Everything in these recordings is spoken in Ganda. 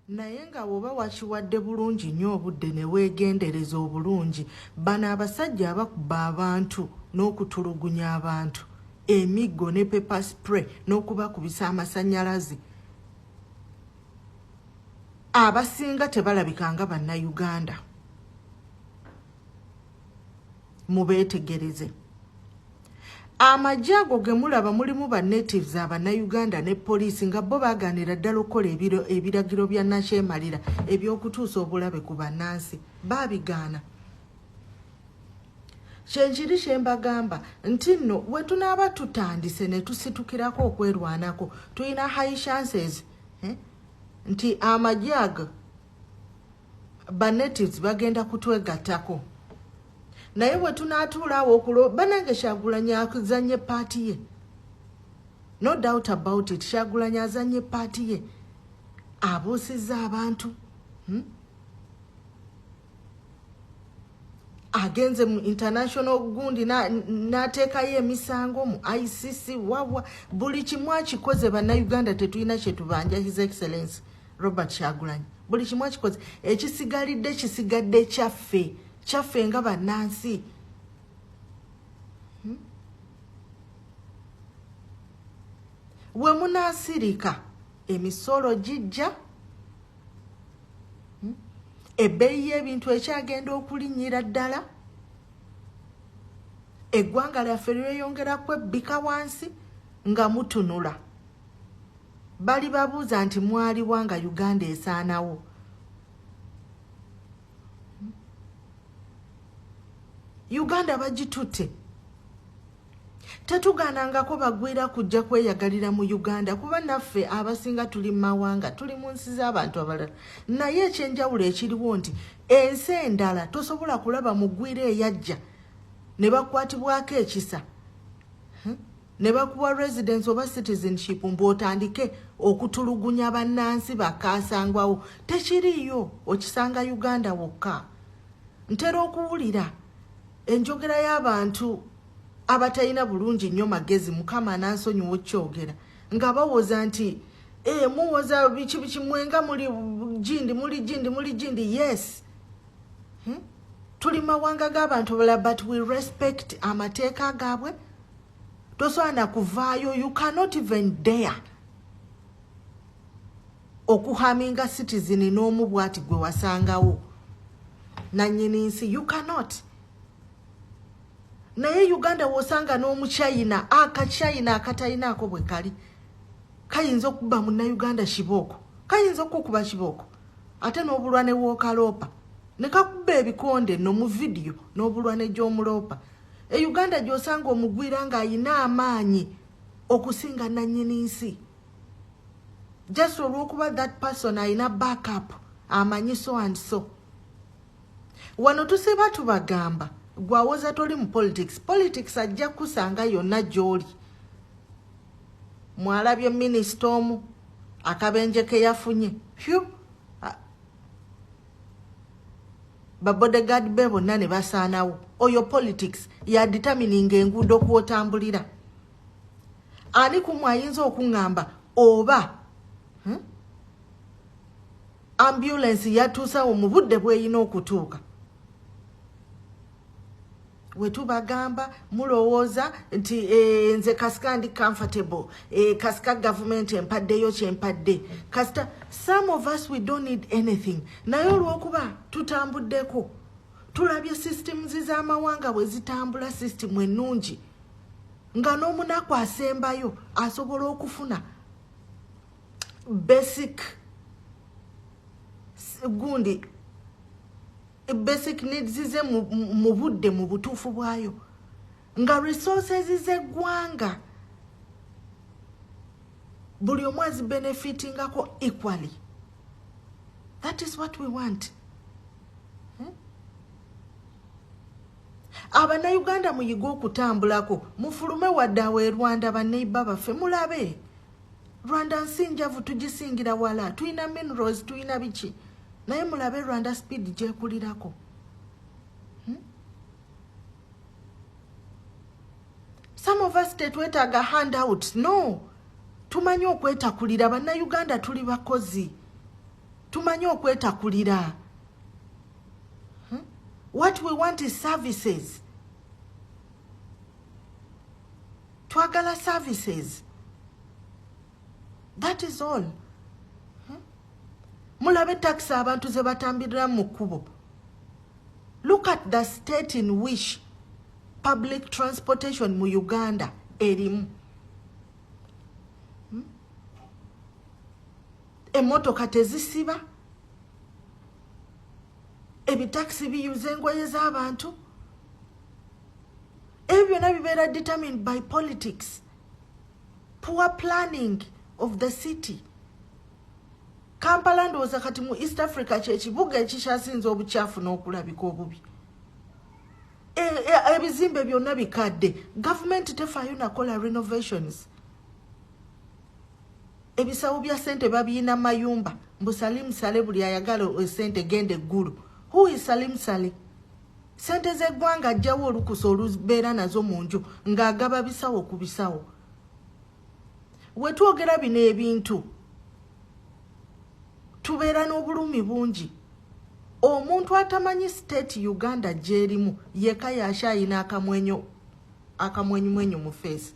Naye nga woba wakiwadde bulungi nnyo obudde ne weegendereza obulungi, bano abasajja abakuba abantu n'okutulugunya abantu emiggo ne pepper spray n'okubakubisa amasannyalaze, abasinga tebalabika nga Bannayuganda. Mubeetegereze. Amagye ago ge mulaba mulimu ba natives Abannayuganda ne poliisi nga bo baagaanira ddala okukola ebiragiro bya nnakyemalira eby'okutuusa obulabe ku bannansi. Baabigaana. Kyenkiri kye mbagamba nti nno we tunaaba tutandise ne tusitukirako okwerwanako, tulina high chances nti amagye ago ba natives bagenda kutwegattako. Naye bwe tunaatuula awo okulo, banange, Kyagulanyi azanye part ye, no doubt about it. Kyagulanyi azanye part ye, abuusizza abantu, Agenze mu international gundi n'ateekayo emisango mu ICC, wawa buli kimu akikoze. Bannayuganda tetulina kyetubanja His Excellence Robert Kyagulanyi, buli kimu akikoze. Ekisigalidde kisigadde kyaffe, kyaffe nga bannansi, We munaasirika, emisolo gijja, Ebbeeyi y'ebintu ekyagenda okulinnyira ddala, eggwanga lyaffe lyeyongera kwebbika wansi nga mutunula. Bali babuuza nti mwaliwa nga Uganda esaanawo? Uganda bagitutte. Tetugaanangako bagwira kujja kweyagalira mu Uganda, kuba naffe abasinga tuli mu mawanga, tuli mu nsi z'abantu abalala. Naye ekyenjawulo ekiriwo nti ensi endala tosobola kulaba mugwira eyajja ne bakwatibwako ekisa ne bakuwa residence oba citizenship mbu otandike okutulugunya bannansi bakaasangwawo. Tekiriiyo, okisanga Uganda wokka. Ntera okuwulira enjogera y'abantu abatalina bulungi nnyo magezi, Mukama anansonyiwa okyogera, nga bawoza nti muwoza biki biki, mwenga muli gindi, muli gindi, muli gindi. Yes, Tuli mawanga g'abantu balala, but we respect amateeka gaabwe. Tosobola na kuvaayo, you cannot even dare okuharminga citizen n'omu bwati gwe wasangawo nannyini nsi, you cannot. Naye Uganda wosanga n'Omuchina, Akachina akatalinaako bwe kali kayinza okuba Munnayuganda kibooko, kayinza okukuba kibooko ate n'obulwa ne wookaloopa ne kakuba ebikonde nno mu vidiyo n'obulwa ne gy'omuloopa. E Uganda gy'osanga omugwira ng'ayina amaanyi okusinga nannyini nsi, just olw'okuba that person ayina backup, amanyi so and so. Wano tusiba tubagamba, gwawoza toli mu politics, politics ajja kusanga yonna gy'oli. Mwalabye minisita omu akabenje ke yafunye, phew, babodyguard be bonna ne basaanawo. Oyo politics yadetermininga enguudo kwotambulira. Ani kumwe ayinza okuŋŋamba oba, Ambulance yatuusawo mu budde bweyina okutuuka? Wetubagamba mulowooza nti nze kasika ndi comfortable, kasika gavumenti empaddeyo kyempadde, kasita. Some of us, we don't need anything, naye olwokuba tutambuddeko, tulabye systems z'amawanga bwe zitambula, system ennungi nga n'omunaku asembayo asobola okufuna basic gundi, basic needs ze mu budde, mu butuufu bwayo, nga resources z'eggwanga buli omu azibenefitingako equally. That is what we want, Abannayuganda, muyige okutambulako, mufulume wadde awo e Rwanda, banneiba baffe, mulabe Rwanda. Nsi njavu, tugisingira wala, tulina minerals, tulina biki, naye mulabe Rwanda speed gyekulirako, Some of us tetwetaaga handout, no. Tumanyi okwetakulira. Bannayuganda tuli bakozi. Tumanyi okwetakulira. What we want is services. Twagala services. That is all. Mulabe taxi abantu ze batambirira mu kkubo. Look at the state in which public transportation mu Uganda erimu. Emmotoka tezisiba, ebitakisi biyuza engoye z'abantu. Ebyo byonna bibeera determined by politics, poor planning of the city. Kampala ndowooza kati mu East Africa kyekibuga ekikyasinza obukyafu n'okulabika obubi. Ebizimbe byonna bikadde, gavumenti tefaayo nakola renovations. Ebisawo bya ssente babiyina mayumba. Mbu Salim Saleh, buli ayagala esente genda eggulu. Who is Salim Saleh? Sente z'eggwanga ajjawo olukusa olubeera nazo mu nju ng'agaba bisawo ku bisawo. Wetwogera bino ebintu tubeera n'obulumi bungi. Omuntu atamanyi state Uganda gy'erimu yeka yakyayina akamwenyo akamwenyumwenyu mu face.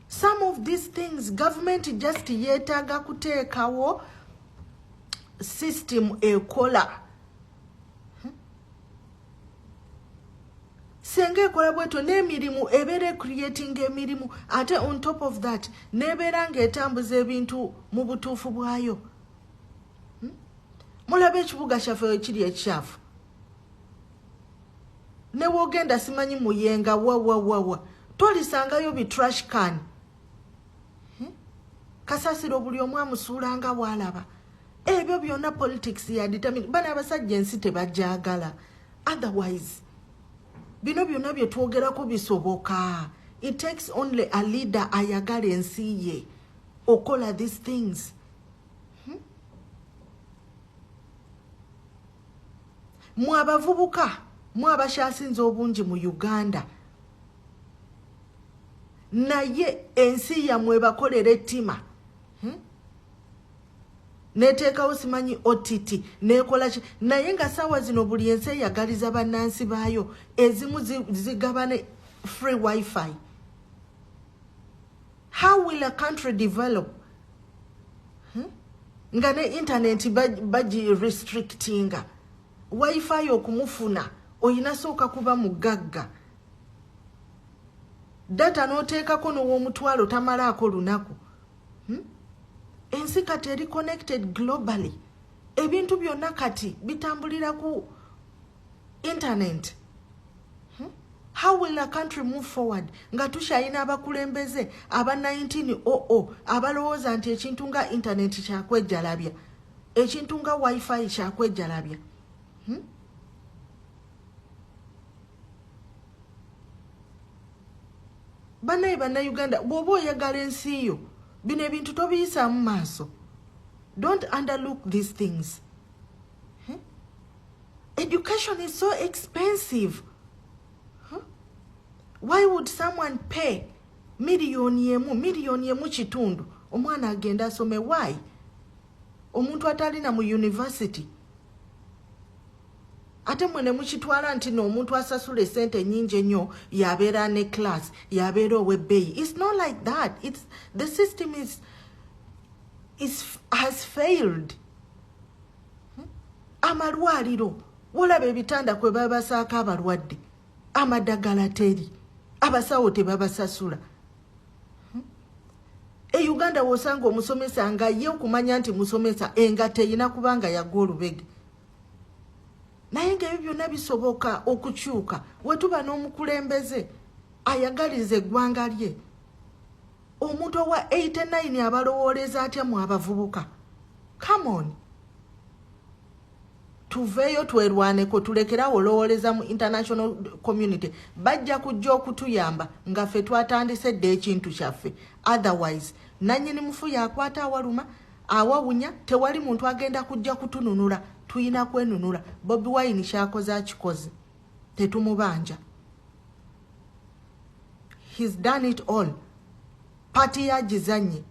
Some of these things, government just yeetaaga kuteekawo system ekola. Senga ekola bwetyo n'emirimu ebeera creating emirimu, ate on top of that n'ebeera ng'etambuza ebintu mu butuufu bwayo. Mulabe ekibuga kyaffe ekiri ekikyafu. Ne woogenda simanyi Muyenga wawawawa, tolisangayo bi trash can. Kasasiro buli omu amusuulanga bw'alaba. Ebyo byonna politics ya determine. Bano abasajja ensi tebajagala, otherwise bino byonna bye twogerako bisoboka. It takes only a leader ayagala ensi ye okola these things. Mwe abavubuka, mwe abakyasinze obungi mu Uganda, naye ensi yammwe ebakolera ettima. Neteekawo simanyi ott nekola ki, naye nga saawa zino buli ensi eyagaliza bannansi baayo, ezimu zigaba ne free WiFi. How will a country develop nga ne internet bagi restrictinga? WiFi okumufuna oyina sooka kuba mugagga. Data n'oteekako n'ow'omutwalo tamalaako lunaku. Ensi kati eri connected globally, ebintu byonna kati bitambulira ku internet. How will a country move forward nga tukyalina abakulembeze aba 1900 abalowooza nti ekintu nga internet kyakwejjalabya, ekintu nga WiFi kyakwejjalabya? Bannaye Bannayuganda, bw'oba oyagala ensi yo, bino ebintu tobiyisaamu maaso. Don't underlook these things. Education is so expensive. Huh? Why would someone pay 1 million, 1.5 million omwana agenda asome? Why? Omuntu atalina mu university, ate mwe ne mukitwala nti no omuntu asasula esente ennyingi ennyo yabeera ne class, yabeera ow'ebbeeyi. It's not like that. It's the system is has failed. Amalwaliro wolaba ebitanda kwe babasaako abalwadde, amadagala teri, abasawo tebabasasula. E Uganda wosanga omusomesa nga ye okumanya nti musomesa engato eyina kubanga yagwa olubege. Naye ngaebyo byonna bisoboka okukyuka wetuba n'omukulembeze ayagaliza eggwanga lye. Omuntu owa 89 abalowooleza atya mu abavubuka? Come on, tuveeyo twerwaneko, tulekerawo olowooleza mu international community. Bajja kujja okutuyamba nga ffe twatandise dda ekintu kyaffe. Otherwise nannyini mufu yakwata awaluma awawunya. Tewali muntu agenda kujja kutununula, tuyina kwenunula. Bobi Wine kyakoze akikoze, tetumubanja. He's done it all. Part yagizanye.